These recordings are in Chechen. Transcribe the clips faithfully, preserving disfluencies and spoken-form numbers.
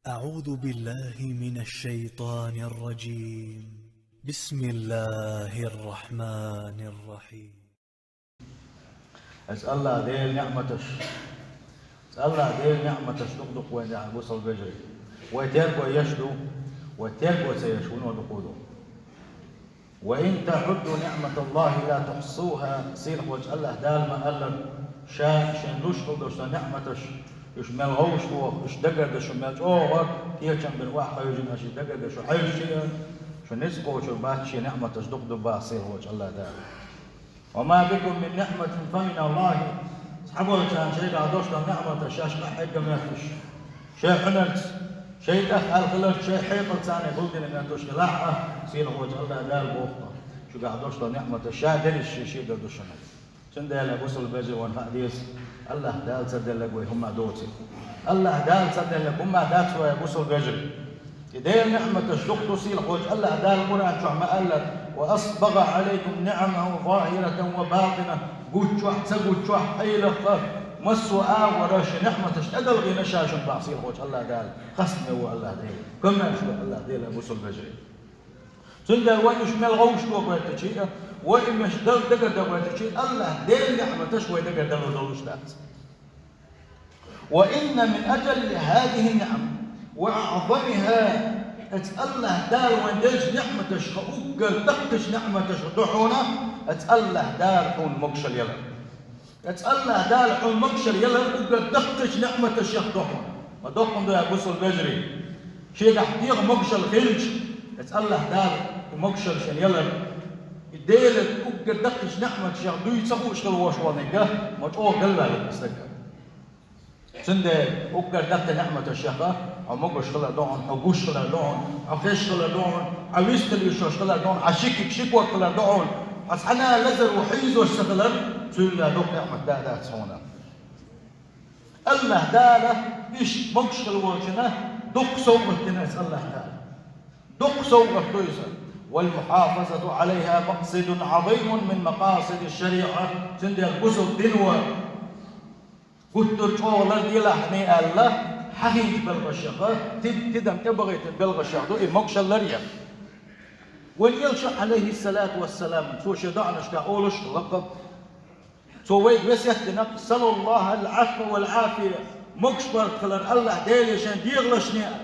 أعوذ بالله من الشيطان الرجيم. بسم الله الرحمن الرحيم. Ас Аллах Дела ниӀматаш. Ас Аллах Дела ниӀматаш дукха-дукха вайна яхьа бусал бежарий. Вай терго еш ду, вай терго ца еш вуно дукха ду. «وإن تعدوا نعمة الله لا تحصوها», сийлахьволчу Аллах Дала ма-аллара, Ша шен луш хила долчу ниӀматаш, уьш мел гӀовш доху, уьш дагардаша мел чӀогӀа, кечам бина охьахевшина аша дагардаша хьевшина, шу ницкъ кхочур бац шен ниӀматаш дукха ду боху сийлахьволчу Аллах Дала. «وما بكم من نعمة فمن الله». Цхьаболчарна шайгахь долуш долу ниӀматаш шаьш къахьегга моьттуш, шайн хьуьнарца, шайн тӀехь аьлла хиларца, шайн хьекъалца царна гулдина моьттуш хилахь а, сийлахьволчу Аллах Дала боху, шуьгахь долуш долу ниӀматаш Ша делларш шен шегара ду шуна. Цундела бусал бежа вайна хаа деза, Аллах Дала ца делларг вай хӀумма доций. Аллах Дала ца делларг хӀумма дац вай бусал бежарий. И Делан ниӀматаш дукха ду сийлахьволчу Аллах Дала Къуръан чохь ма-аллара: «وأسبغ عليكم نعمه ظاهرة وباطنة», гуччохь а, ца гуччохь а, Ӏелах а, массо а агӀора шен ниӀматаш тӀедалгӀийна Ша шуна боху сийлахьволчу Аллах Дала. Хастаме ву Аллах Дела. Комаьрша ву Аллах Дела, бусал бежарий. Цундела вай уьш мел гӀовш дохуьйтучи а, вай уьш дала дагардан гӀоьртучи а, Аллах Делан ниӀматаш вай дагардала долуш дац. «وإن من أجل هذه النعم وأعظمها», аса Аллах Дала вайн деллачу ниӀматашха уггар даккхийчу ниӀматашха ду хьуна, аса Аллах Дала хьуна могушалла ялар. Аса Аллах Дала хьуна могушалла ялар уггар даккхийчу ниӀматашех ду хьуна. Ма доккха ду, я бусал вежарий. Шегахь дегӀан могушалла хилча, аса Аллах Дала и могушалла шен ялар, и Делан уггар даккхийчу ниӀматашех дуй ца хууш хила вош волниг, ма чӀогӀа галваьлла стаг. Цундела уггар даккхий ниӀматашех хьо могуш хилар ду хьуна, хьо гуш хилар ду хьуна, хьо хезаш хилар ду хьуна, хьо вистхила йиш йолуш хилар ду хьуна, хьо ши куьг ши ког хилар ду хьуна, хьо цхьана а лазар ву хьийзош ца хилар, цуьнан дукха ниӀмат да дац хьуна. Аллах Дала иштта могуш хила волчунна дукха совгӀат дина аса Аллах Дала. Дукха совгӀат ду иза. «والمحافظة عليها مقصد عظيم من مقاصد الشريعة». Цундела бусалба дин ван гуттар а чӀогӀа ларделахьний аьлла, хьахийчу белхашех, тид-, тидам тӀебахийтина белхашех ду и могушалла ларъяр. Вайн Элча, Ӏалайхиссалату вассалам, цо шен доӀанашкахь олуш а лакха, цо вайга весет дина: «سلوا الله العفو والعافية», могуш-паргӀат хилар Аллах Деле шайн дегӀалашна а.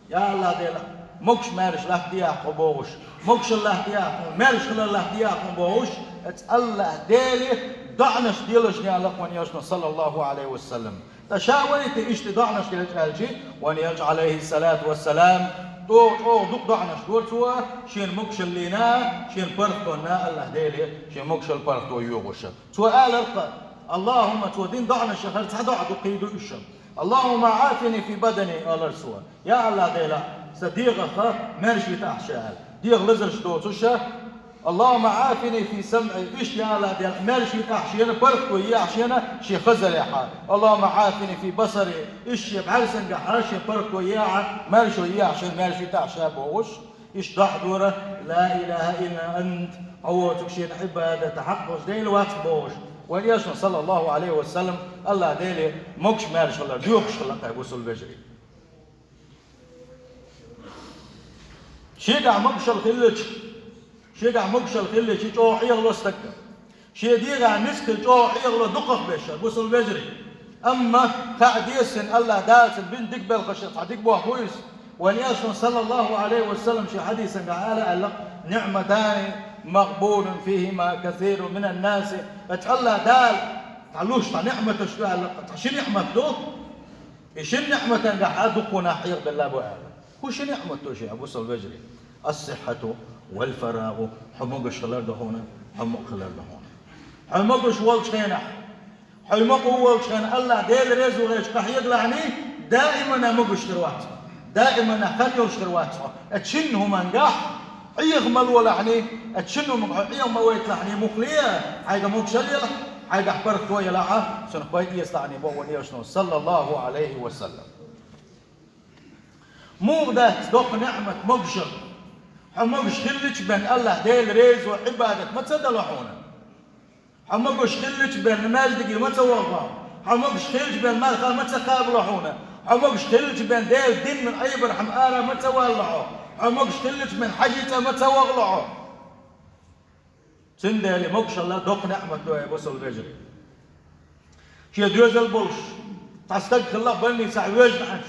Я Аллах Дела, могуш-маьрша латтадехьа тхо бохуш, могушалла латтадехьа тхо, маьрша хилар латтадехьа тхо бохуш, аса Аллах Деле доӀанаш делаш а лакха вайн Элчано, саллаллаху Ӏалайхи ва саллам. Ткъа ша вайта иштта доӀанаш делча аьлчи, вайн Элча, Ӏалайхиссалату вассалам, чӀогӀа, чӀогӀа дукха доӀанаш дора цо, шен могушаллина а, шен паргӀатонна а Аллах Деле, шен могушалла, паргӀато йоьхуш. Цо аларх: «Аллахумма», цо дина доӀанашех хӀара цхьа доӀа ду, кхин ду уьш. «Аллахумма Ӏафини фи бадани», олура цо. Я Аллах Дела, сан дегӀах маьрша йитахь ша аьлла. ДегӀа лазарш доцуш, «Аллахумма Ӏафини фи самъи», иштта, я Аллах Дела, маьрша йитахь шена, паргӀато ехьа шена шен хазалехьа. «Аллахумма Ӏафини фи басари», иштта шен бӀаьрсангахьа шен паргӀато ехьа, маьршо ехьа шена, маьрша йитахь ша бохуш. Иштта доӀа дора: «Ла илаха илла ант», хьо воцург шена Ӏибадат хьакъ долуш Дела вац бохуш. Вайн Элчано, саллаллаху Ӏалайхи ва саллам, Аллах Деле могуш-маьрша хилар доьхуш хилла кхин бусалба вежарий. Шегахь могушалла хиллача, шегахь могушалла хиллача чӀогӀа Ӏехало стаг. Шен дегӀан ницкъ хила чӀогӀа Ӏехало дукхах берш, бусалба вежарий. Амма хаа деза шуна, Аллах Дала цунна бина дика белхаш цхьа дика боху иза. Вайн Элчано, саллаллаху Ӏалайхи ва саллам, шен хьадисангахь ала аьлла: «نعمتان مغبون فيهما كثير من الناس». Аса Аллах Дала цхьа луш цхьа ниӀматаш ду аьлла, цхьа ши ниӀмат ду. И шина ниӀматангахьа дуккха нах Ӏехабелла бу аьлла. ХӀун ши ниӀмат ду ши, я бусалба вежарий? «الصحة والفراغ», хьо могуш хилар ду хьуна, хьо мукъа хилар ду хьуна. Хьо могуш волчу хенахь, хьо мукъа волчу хенахь, Аллах Дела реза ву хилча къахьегалахьний, даимана могуш хир вац хьо. Даимана хан йолуш хир вац хьо. Аса шина хӀумангахь Ӏеха ма лолахьний, аса шина хӀуманга хьо Ӏеха ма вайталахьний, мукъале а, хьайга могушалла елахь, хьайгахь паргӀато елахь а, цунах пайда эцалахьний боху вайн Элчано, саллаллаху Ӏалайхи ва саллам. Муха дац доккха ниӀмат могушалла? Хьо могуш хиллача бен Аллах Дела резо Ӏибадат ма ца дало хьуна? Хьо могуш хиллача бен маьждиге ма ца вахало? Хьо могуш хиллача бен марха ма ца кхабало хьуна? Хьо могуш хилча бен Делан динна айбархьама ара ма ца валла хьо. Хьо могуш хилча бен хьажцӀа ма ца вахалла хьо. Цундела могушалла доккха ниӀмат да, ай бусалба вежарий. Шен доьзал болуш, цхьа стаг хилла больницахь воьжна Ӏаш.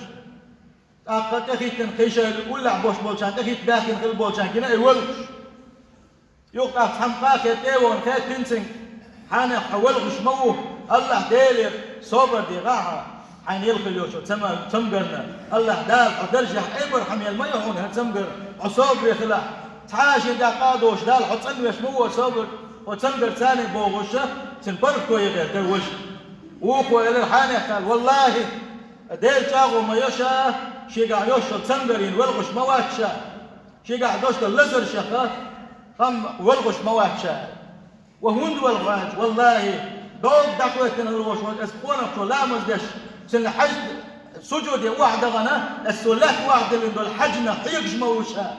ТӀаккха тӀехӀиттина кхин шайн уллехь болуш болчарна, тӀехӀитта баьхкина хилла болчарна гина и воьлхуш. Юха тӀаккха цхьамма къахетта тӀе а вахана, хаьттина цуьнга: «Хьанех, хьо воьлхуш ма ву, АллахӀ Делера собар де гӀахьа, хьайна елла хила йолчу цамгарна. АллахӀ Дала хьо даржехь айбархьама елла ма ю хьуна хӀара цамгар, хьо собаре хилахь. Цхьа а шен тӀехь къа а доцуш, Дала хьо цӀанвеш ма ву хӀара собар, хьо цамгар царна бохуша, цуьнан паргӀато яхара тера важа». Вукхо элира: «Хьанех, — аьлла, — валлахӀи, Делан чӀагӀо ма йо ша, шегахь йолуш йолу цамгарна воьлхуш ма вац ша». Шегахь долуш долу лазаршех хам воьлхуш ма вац ша. Ва хӀунда воьлху аьлча, валлахӀи, долга дӀахӀоьттина хилла волуш волу аса къонахчо ламаз деш, цуьнан хьаьж сужуде охьадахана, аса цо лаьтта охьадиллина долу хьаьжнах хьегаш ма ву ша.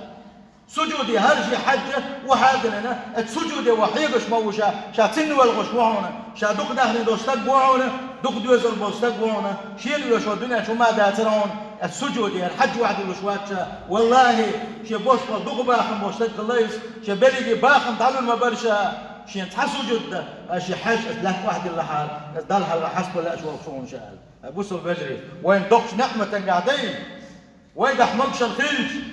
Сужуде хьаьжа хьаьжча охьадиллина, аса сужуде ваха хьегаш ма ву ша, ша цунна воьлхуш ву хьуна, ша дукха даьхни долу стаг ву хьуна, дукха доьзал болу стаг ву хьуна, шена оьшуш дуьнен чу хӀума дацара хьуна, аса сужуде хьаьжа охьадиллуш вац ша. ВаллахӀи, шен беш болу дукха бахам болуш стаг хилла иза, шен берриге бахам дӀалур ма бара ша, шена цхьа сужуд дан, аса шен хьаьж аса лаьтта охьадиллахьара, аса Далла хьалха хьаста лаьаш волуш ву хьуна ша», — аьлла. Ай бусалба вежарий, вайн доккхачу ниӀматангахь дай? Вайгахь могушалла хилча,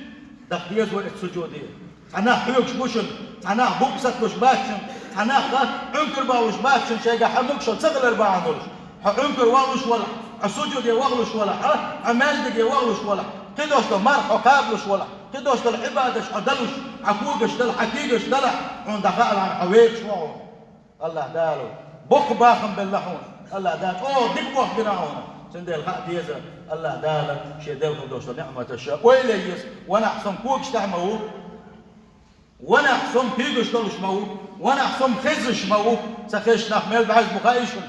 даха деза вай оцу сужуде. Цхьа нах хьоьгуш бу шуна, цхьа нах букъ саталуш бац шуна, цхьа нах Ӏункар бахьалуш бац шуна, шайгахь хьан могушалла ца хилар бахьана долуш. Хьо Ӏункар вахалуш валахь, хьо сужуде вахалуш валахь, хьо маьждиге вахалуш валахь, кхидолуш долу марха хьо кхабалуш валахь, кхидолуш долу Ӏибадаташ хьо далуш, хьан когаш дала, хьан куьйгаш далахь, хьуна дӀахаалахь хьо вехаш ву хьуна. АллахӀ Дала боккха бахам белла хьуна. АллахӀ Дала чӀогӀа дика бохам бина хьуна. Цундела хаа деза, АллахӀ Дала шен делла долуш долу ниӀматаш ойла е еза. Ванах сом когаш тӀехь ма ву. Ванах сом куьйгаш долуш ма ву. Ванах сом хезаш ма ву. Ца хезаш нах мел бӀаьрзе бу хаий шуна?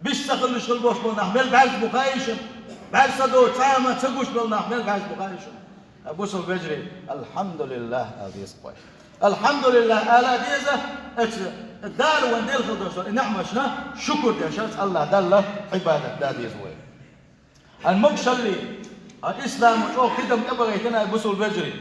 Биш ца хилалуш хила болуш болу нах мел бӀаьрзе бу хаий шуна? БӀаьрзе ца доцу, цхьа а ма ца гуш болу нах мел бӀаьрзе бу хаий шуна? Ай бусалба вежарий, «АлхьамдулиллахӀ» ала деза вай. «АлхьамдулиллахӀ» ала деза, оцу Дала вайн делла долуш долу и ниӀматашна шукур деш, оцу АллахӀ Далла Ӏибадат дан деза вай. Хьан могушалле, хьан исламо чӀогӀа хи-дам тӀебахийтина, ай бусалба вежарий.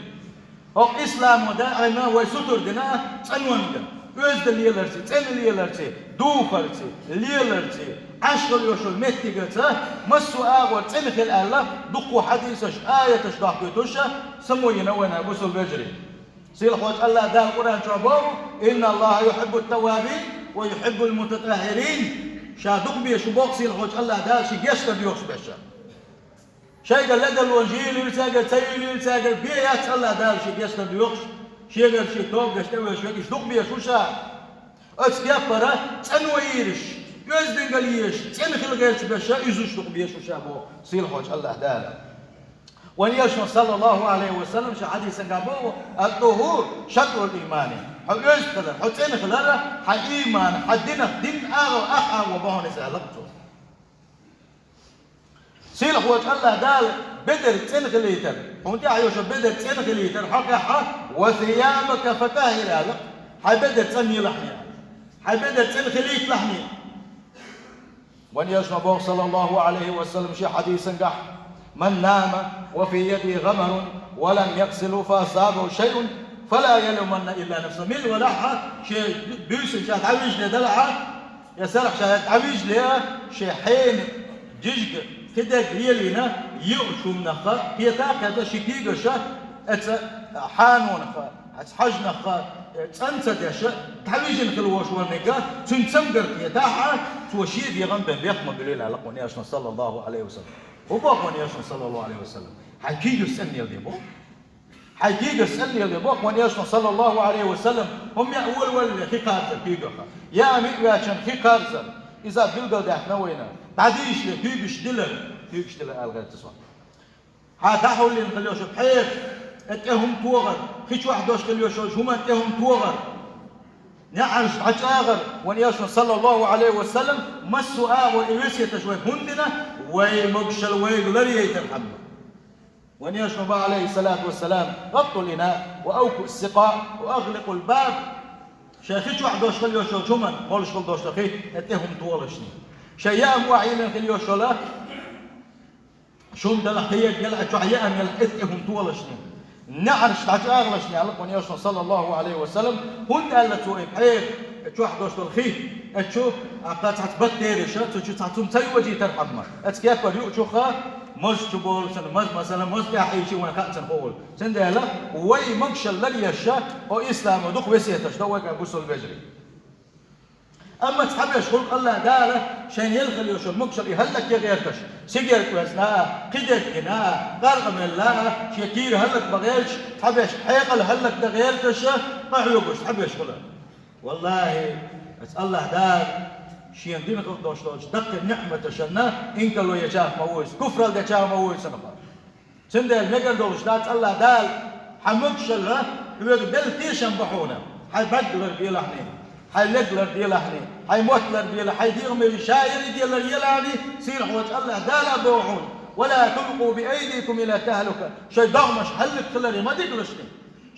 ХӀокху исламо даима вай сутара дина цӀанонга, оьзда леларций, цӀена леларций, духарций, леларций, Ӏаш хила йолуш йолу меттигаца, массо а агӀор цӀена хила аьлла, дуккха хьадисаш, аяташ дохкуьйтуш, само йина вайна, ай бусалба вежарий. Сийлахьчу АллахӀ Дала Къуръан чохь боху: «ИнналлахӀа юхьиббут-таввабин ва юхьиббул мутатаххирин». Ша дукха безаш ву боху Сийлахьчу АллахӀ Дала шен гечдар доьхуш берш. Шайгара ледарлонаш йийр йолуьйту цаьргара, ца йийр йолуьйту цаьргара, бен яц АллахӀ Дала шен гечдар доьхуш, шегара шен тоба деш тӀевоьдуш верг, иштта дукха безаш ву ша. Оцу кеппара цӀано йийраш, оьздангалла езаш, цӀена хила гӀерташ берш, иза уьш дукха безаш ву ша боху Сийлахьчу АллахӀ Дала. Вайн Элчано, саллаллахӀу Ӏалайхи ва саллам, шен хьадисангахь боху: «Ат-тухур шатрул иймани». Хьо оьзда хилар, хьо цӀена хилар, хьан ийман, хьан динах, дин агӀо, ах агӀо боху иза, аьлла цо. Сийлахьчу АллахӀ Дала бедар цӀена хилийтар, хьуна тӀехь йолуш йолу бедар цӀена хилийтар хьокъехь, «ва сиябака фатаххир», аьлла, хьайн бедар цӀанъелахь, хьайн бедар цӀена хилийталахь. Вайн Элчано боху, саллаллахӀу Ӏалайхи ва саллам, шен хьадисангахь: «Ман нама ва фи ядихӀи гӀамарун ва лам ягӀсилхӀу фа асабахӀу шайъун, фала ялуманна илла нафсахӀу». Мила валахь а, шен буьйсанна ша дӀавижале далахь а, я сарахь ша дӀавижале а, шен хьенан жижиг кхидерг лелийна, йиъчу хӀуманах кхета а кхета, шен куьйгаш а, оцу хьанонах, оцу хьаьжнах цӀан ца деш, дӀавижина хила волуш волниг, цуьнан цамгар кхетахь а, цо шен дегӀан бен бехк ма буьллийла, аьлла вайн Элчано, саллаллахӀу Ӏалайхи ва саллам. ХӀун боху вайн Элчано, саллаллахӀу Ӏалайхи ва саллам? Хьайн куьйгаш цӀанъелде боху. Хьайн куьйгаш цӀанъелде боху вайн Элчано, саллаллахӀу Ӏалайхи ва саллам. ХӀумма яа, волавалале хи кхарзар куьйгах. Яа, миъ ваьччана хи кхарзар. Иза билгалдаьккхина вайна. ДӀадийшале куьйгаш дилар. Куьйгаш дилар ала гӀерта со. Хьан дӀахьуллина хила йолуш йолу пхьегӀа, тӀе хӀума тогӀар, хи чохь долуш хила йолуш йолчу хӀуманна тӀе хӀума тогӀар, неӀарш дӀачӀагӀар, вайн Элчано, саллаллахӀу Ӏалайхи ва саллам, массо а агӀор и весеташ вайга хӀунда дина, вай могушалла вайга ларъяйтархьама. Вайн Элчано боху, Ӏалайхиссалату вассалам: «ГӀаттул инаа ва авкус сикъаа ва агӀликъул баб». Шайн хи чохь долуш хила йолуш йолчу хӀуманна, молуш хила долуш долу хи, тӀе хӀума тогӀалашна. Шайн яа охьайиллина хила йолуш йолу Шун далахь, кхиерг ялахь, чохь яан ялахь, эцкъи хӀума толашни, неӀарш дӀачӀагӀлашни, аьлла вайн Элчано, саллаллаху Ӏалайхи ва саллам, хӀунда аьлла цо и пхьегӀа, чохь дош долу хи, эцу чу, а, кхин цхьацца баттериша, цу чу цхьа цум ца йожийтархьама, эцу кепара юучуха, моза чу болу цунна, моза, масала, моза тӀехь хьийчи вайн хаа цунна хуула. Цундела вай могушалла лар еш, о исламо дукха весеташ до вайга, бусалба вежарий. Амма цхьаберш хуьлу АллахӀ Дала шайна елла хила йолу могушалла и хӀаллакъян гӀерташ, сигерт везна а, кхидерг гина а, къаркъа мелла а, шен кийра хӀаллакбан гӀерташ, цхьаберш хьекъал хӀаллакдан гӀерташ, къахьоьгуш цхьаберш хуьлу. Валлахьи, аса АллахӀ Дала шен дина хила долуш долчу даккхий неӀматашна инкарло ечарах ма ву иза, куфралла дечарах ма ву иза. Цундела мегар долуш дац АллахӀ Дала хьан могушалла хьоьга делла тешам бан хьуна, хьайн бӀаьрг ларделахьний, хьайн лерг ларделахьний, хьайн мотт ларделахьний, хьайн дегӀан мел ша ерриге ларъелахьний, сийлахьчу АллахӀ Дала боху хьуна: «Ва ла тулкъу би айдикум иля тахлука». Шайн догӀмаш хӀаллакьхиларе ма дигалашний.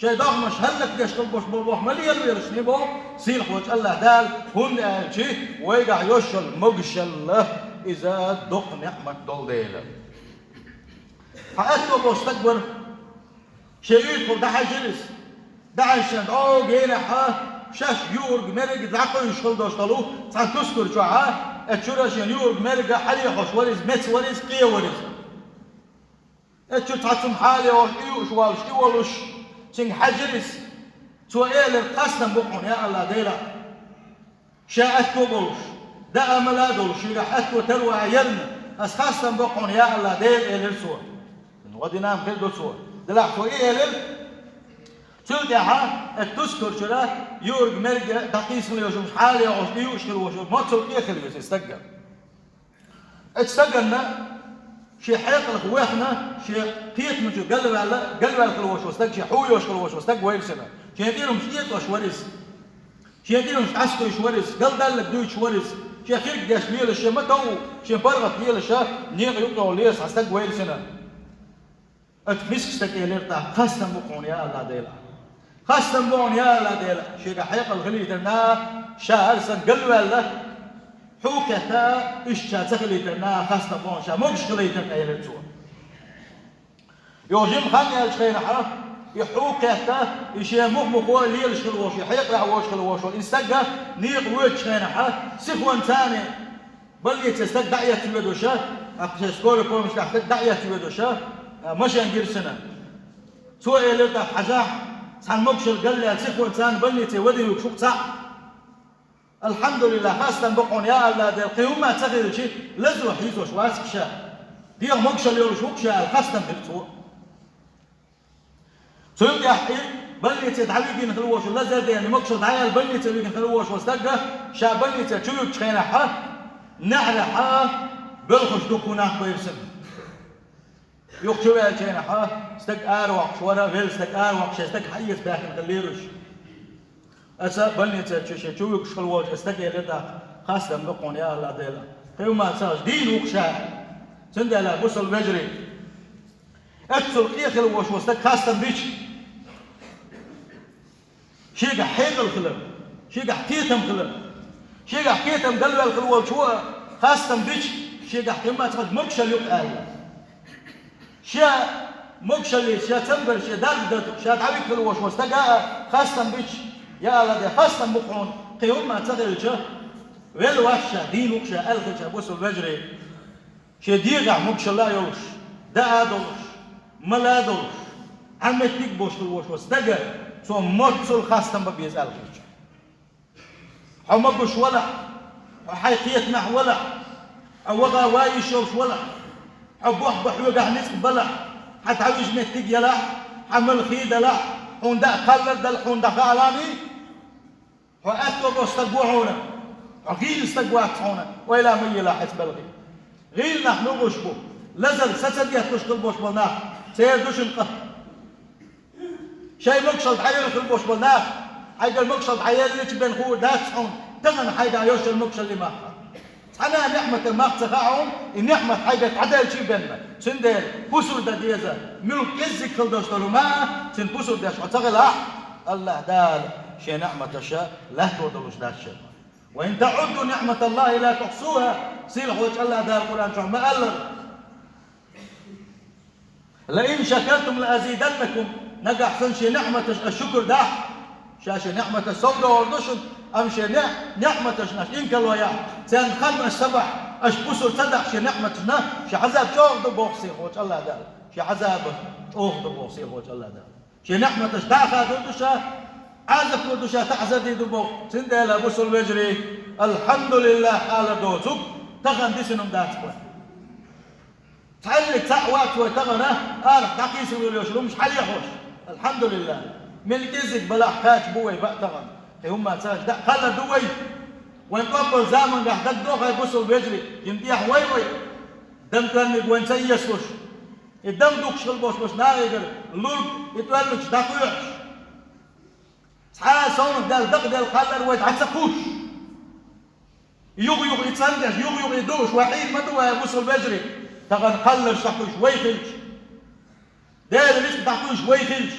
Шайн догӀмаш хӀаллакдеш хила болуш болу боху ма лелавелашний боху сийлахьчу АллахӀ Дала, хӀунда аьлча вайгахь йолуш йолу могушалла иза доккха неӀмат долу дела. Хьан аьтто болу стаг вара. Шен уьйтахула дӀахьаьжира иза. ДӀахьаьжча, дӀогенахьа шаьш юург, мерг дӀакхуьйсуш хила долуш долу цхьана тускар чохьа, эцу чуьра шен юург, мерг хьалехьош вара иза, меца вара иза, къен вара иза. Эцу чуьра цхьа цум хьалехьош, и юуш волуш, и волуш, цуьнга хьаьжира иза. Цо элира: «Хастам бу хьуна, я АллахӀ Дела». Ша аьтто болуш, даа-мала долуш, шегахь аьтто тарло а ярна, аса хастам бо хьуна, я АллахӀ Дела, элира цо. ГӀо дина-м хир ду цо. Делахь цо и элира, цул тӀаьхьа эцу тускар чуьра юург, мерг дӀакхийса хила йолуш, хьалехьош, и юуш хила волуш, моццул къен хила веза и стаг. Эцу стаганна шен хьекъалх вехна, шен кхетамчу галваьлла, галваьлла хила волуш волу стаг, шен хьу йолуш хила волуш волу стаг вайра цунна. Шен тӀеӀаткъамаш вара иза. Шен тӀеӀаткъамаш дӀасакхуьйсуш вара иза, галдалларг дуьйцуш вара иза, шен хирг деш лелаш, шен ма-тов, шен паргӀат лелаш, некъа юкъа лела цхьа стаг вайра цунна. Оцу миска стага элира тӀаккха: «Хастам бу хьуна, я АллахӀ Дела». Хастам бу хьуна, я АллахӀ Дела, шегахь хьекъал хилийтарна, ша хӀара санна галваьлла, хьу кхетта, иштта ша ца хилийтарна, хастам бу хьуна, ша могуш хилийтарна, элира цо. Юха жима хан яьллачу хенахьа, и хьу кхетта, и шен мух-мухо лелаш хила волуш, и хьекъалехь волуш хила волуш волу и стаг некъа воьдучу хенахьа, сихонца царна больнице стаг дӀаэцна ведуш, а, шен скорая помощь тӀехь стаг дӀаэцна ведуш, а, машен гира цунна. Цо элира тӀаккха: «Хьажахь, цхьана могушалла галлаьлла сихонца царна больнице вадийна вуьгуш ву-кх цхьаъ». «Алхьамдулиллах, хастам бу хьуна, я АллахӀ Дела, кхин хӀумма ца хилча, лазо хьийзош вац-кх ша. ДегӀан могушалла йолуш ву-кх ша», — аьлла, хастам бира цо. Цул тӀаьхьа и больнице дӀавигина хила волуш, лазар дена, могушалла дӀаяьлла больнице вигина хила волуш волу стаг, ша больнице чу вуьгучу хенахьа, неӀарехьа боьлхуш дуккха нах байра цунна. Юха чу ваьллачу хенахьа, стаг аравоккхуш вара, велла стаг аравоккхуш, шен стаг хьаэца баьхкина хиллера уьш. Аса больнице чу шен чу вуьгуш хила волчу стага элира тӀаккха: «Хастам бу хьуна, я АллахӀ Дела. Кхин хӀумма ца хилча, дийна ву-кх ша». Цундела, бусалба вежарий, эццул къен хила волуш волу стаг хастам бича, шегахь хьекъал хилар, шегахь кхетам хилар, шегахь кхетам галваьлла хила волчо а хастам бича, шегахь кхин ма ца хилча, могушалла ю-кх аьлла. Шен могушаллица, шен цамгарца, шен дарба дан, ша дӀавигна хила волуш волу стага а хастам бича, я АллахӀ Дела, хастам бу хьуна, кхин хӀумма ца хилча, велла вац ша, дийна ву-кх ша аьлла хилча, бусалба вежарий. Шен дегӀехь могушалла а йолуш, даа а долуш, мала а долуш, Ӏа меттиг а болуш хила волуш волу стага, цо моццул хастам бан беза аьлла хилча. Хьо могуш валахь, хьо хьайн кхетамехь валахь, хьо ваха ван йиш йолуш валахь, хьо бохбан хьоьгахь ницкъ балахь, хьан дӀавижа меттиг ялахь, хьан мала хи далахь, хьуна даа кхаллар далахь, хьуна дӀа хаалахь, хьо аьтто болу стаг ву хьуна, хьо гӀийла стаг вац хьуна, ойла ма елахь хьаца балхе. ГӀийла нах муьлхуш бу? Лазар са ца детталуш хила болуш болу нах, церан ду шуна къа. Шайн могушалла дӀаелла хила болуш болу нах, хьайгара могушалла дӀаеллачу бен хуур дац хьуна, тахана хьайгахь йолуш йолу могушалла и мах. Цхьана а неӀматан мах ца хаьа хьуна, и неӀмат хьайгара дӀадаьллачий бен. Цундела пусар дан деза, муьлхха кӀеззиг хила долуш долу хӀума а, цуьнан пусар деш хьо ца хилахь, АллахӀ Дала шен неӀматаш лаьтто долуш дац шуна. «Ва ин таӀудду ниӀматаллахӀи ла тухьсуха», сийлахьчу АллахӀ Дала Къуръан чохь ма-аллара. «Ла ин шакартум ла азиданнакум», нагахь санна шен ниӀматашта аш шукур дахь, ша шен ниӀматаш совдохур ду шуна, амма шен ниӀ-, ниӀматашна аш инкарло яхь, царна ханна аш ца бахь, аш бусалба ца дахь шен ниӀматашна, шен Ӏазап чӀогӀа ду боху сийлахьчу АллахӀ Дала. Шен Ӏазап чӀогӀа ду боху сийлахьчу АллахӀ Дала. Шен ниӀматаш дӀахадор ду ша, Ӏазап лур ду ша, таӀзар дийр ду боху. Цундела, бусалба вежарий, «АлхьамдулиллахӀ» алар доцург тахана дисина хӀума дац вай. Цхьаьллиг цхьаъ вац вай тахана, арахь дӀакхийсалур йолуш хӀумаш хьалехьош. АлхьамдулиллахӀ. Мел кӀеззиг балахь кхача бу вай баа тахана. Кхин хӀумма ца хилча, даа кхаллар ду вай. Вайн тӀом болу замангахь дагадо хьайн, бусалба вежарий, жимма тӀехь вай вай. Дам тоьллиг вайн ца эцалуш. И дам дукхаш хила болуш болчу нахе гара лург и тоьллачу дӀакхоьхьуш. Цхьа а совнаха даьлла, дакъаделла кхаллар вай дӀа ца кхуьуш. Юха-юха и цӀандеш, юха-юха и дууш вай хьийна ма ду вай, бусалба вежарий. Тахана кхалларш дӀакхуьуш вай хилча, Делан рицкъ дӀакхуьуш вай хилча,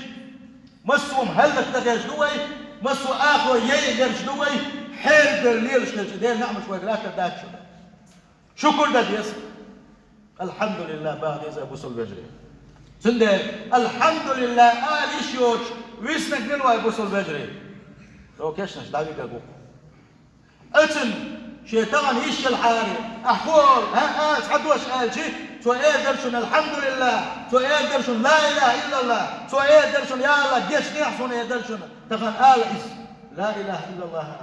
массо а хӀаллакдан гӀерташ ду вай, массо а ахо яйъа гӀерташ ду вай, хьерабевлла лелаш хилча, Делан ниӀматаш вайга латтар дац шу. Шукур дан деза. «АлхьамдулиллахӀ» баха деза, бусалба вежарий. Цундела «АлхьамдулиллахӀ» ала йиш йоцуш виснарг мила ву, бусалба вежарий? Цо кешнаш дӀавигар ву-кх. Оцунна шен тахана йиш елахьара, ахь хӀун олу, хӀа, а, цхьа дош аьлча, цо эр дара шуна: «АлхьамдулиллахӀ», цо эр дара шуна: «Ла илахӀа иллаллахӀ», цо эр дара шуна: «Я АллахӀ, гечдехьа суна», эр дара шуна. Тахана ала иза: «Ла илахӀа иллаллахӀ».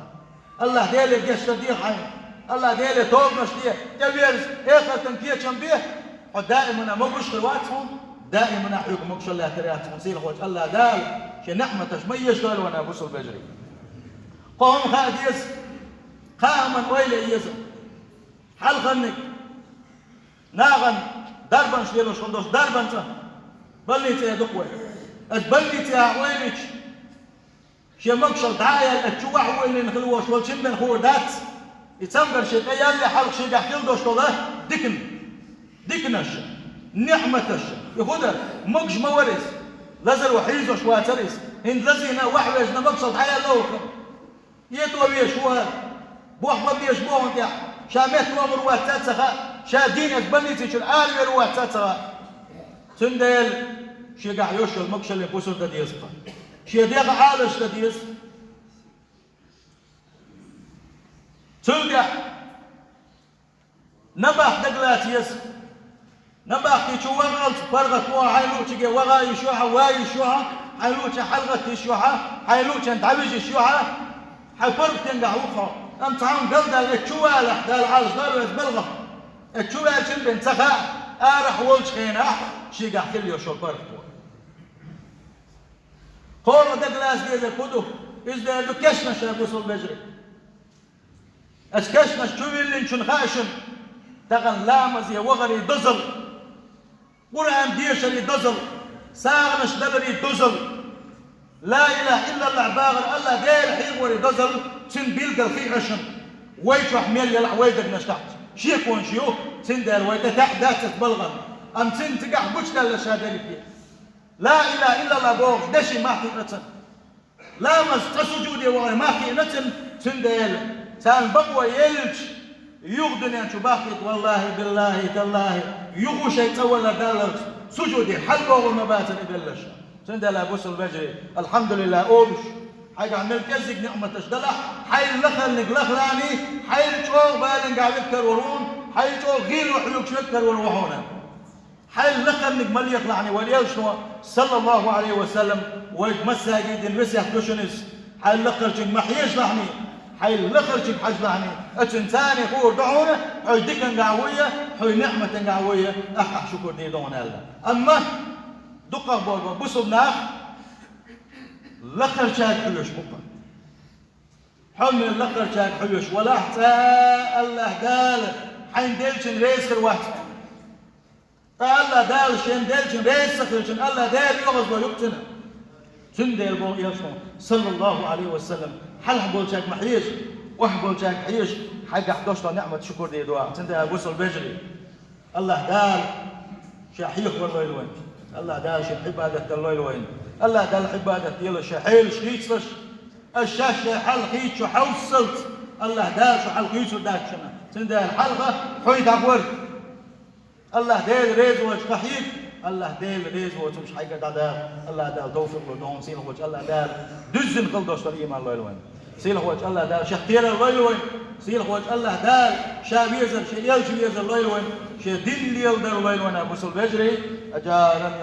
АллахӀ Деле гечдар деха хьайна. АллахӀ Деле тобанаш де, тӀеверза, эхартан кечам бе. Хьо даимана могуш хир вац хьуна, даимана хьоьга могушалла лаьттар яц хьуна сийлахьчу АллахӀ Дала. Шен ниӀматаш ма езаш дойла вайна, бусалба вежарий. Кхо хӀума хаа деза, кхаа хӀуманна ойла ян еза. Хьалхарниг, нахана дарбанаш лелош хӀун долуш, дарбан цӀа, больница эр ду-кх вай. Аса больница яха ойла йича, шен могушалла дӀа а яьлла, оцу чу охьавоьллина хила волуш волчун бен хуур дац. И цамгар шен тӀе ялле хьалха шегахь хила долуш долу дикан-, диканаш, ниӀматаш. И хӀун дара? Могуш ма вара иза. Лазаро хьийзош вацара иза. ХӀинца лазийна а, охьавежна а, могушалла дӀаяьлла а ву-кх. ЭтӀа везаш ву хӀара. Бохам бан безаш бу хьуна тӀехь. Ша меттахо а вац ца хаьа, ша дийнахь больници чуьра аравер вац ца хаьа. Цундела шегахь йолуш йолу могушаллин бусалба дан деза-кх. Шен дегӀан Ӏалаш дан деза. Цул тӀаьхьа набахти дагалаца еза. Набахти чу вахалц паргӀат вон хьайн луучуьнга ваха йиш ю хьан, ван йиш ю хьан, хьайн луучуьнга хьалагӀатта йиш ю хьан, хьайн луучунна дӀавижа йиш ю хьан, хьайн паргӀатенгахь ву-кх хьо. Амма цхьа хӀума галдаьлла, чу валахь, Дала Ӏалаш дойла веза балгӀа. Э, чу ваьлчун бен ца хаьа, арахь волчу хенахь шегахь хила йиш йолу паргӀат вон. КхоалгӀа дагалаца дезарг хӀун ду? Иза дер ду кешнаш, бусалба вежарий. Аса кешнаш чу виллинчун хаьа шуна, тахана ламазе вахарий дозалла, Къуръан дешарий дозалла, сагӀанаш даларий дозалла, ла илахӀа иллаллахӀ бахар, АллахӀ Дела хьехорий дозалла, цуьнан билггал хиъна шуна. Вай чохь мел ялахь вай дегнаш тахь шеконаш ю, цундела вай тӀе таьӀ дац аса балгӀанна. Амма цуьнан цигахь гучудаьлла ша дерриге. Ла илахӀа иллаллахӀ бохуш деши мах хиъна цуьнан. Ламаз цкъа сужуде вахана мах хиъна цуьнан, цундела царна бакъо елча, юха дуьнен чу бахкийта, валлахӀи, биллахӀи, таллахӀи, юха шайн цӀа валар даллалц, сужуде хьалабогӀур ма бацара и белларш. Цундела, бусалба вежарий, алхьамдулиллахӀ олуш, хьайгахь мел кӀеззиг ниъматаш далахь, хьайл лахарниг лахланий, хьайл чӀогӀа балингахь веккхар вара вон, хьайл чӀогӀа гӀийла хьоьгуш веккхар вара вон хьуна. Хьайл лакхарниг ма лехалахьний, вайн элчано, саллаллахӀу ӀалайхӀи ва саллам, вайга массаьрга дина весет ду шуна иза. Хьайл лакхарчуьнга ма хьежалахьний, хьайл лахарчуьнга хьажалахьний, оцуьнан царна хуур ду хьуна, хьо дикангахь вуй, хьо ниъматангахь вуй, ахь, ахь шукур дийр ду хьуна аьлла. Амма дукхахболу бусулба нах лакхарчаьрга хьоьжуш бу-кх. Хьо мел лакхарчаьрга хьоьжуш валахь, цкъа АллахӀ Дала хьайна деллачунна реза хир вац. Ткъа АллахӀ Дала шен деллачунна реза ца хилча, АллахӀ Дала оьгӀазло ю-кх цунна. Цундела боху элчано, саллаллахӀу ӀалайхӀи ва саллам, хьалха болчаьрга ма хьежа, охьа болчаьрга хьежа, хьайгахь долуш долу ниъматан шукур дийр ду ахь. Цундела, бусулба вежарий, АллахӀ Дала шен хьехавар лойла вайна. АллахӀ Дала шен Ӏибадат дан лойла вайна. АллахӀ Далла Ӏибадат делаш шайн хьелаш хийцалаш. Аш шаьш шайн хьал хийца шу хьовсалц, АллахӀ Дала шу хьал хийцур дац шуна. Цундела хьалха хьуй дӀагӀор. АллахӀ Дела реза волчу хьан хьийга, АллахӀ Дела реза воцурш хьайгара дӀадала, АллахӀ Дала тавфикъ лур дона, сийлахьвола АллахӀ Дала дуьззина кхалдош долу ийман лойла вайна. Сийлахьвола АллахӀ Дала шех терал лойла вайна. Сийлахьвола АллахӀ Дала ша везар, шен элча везар лойла вайна. Шен дин леладар лойла вайна, бусалба вежарий, аджаран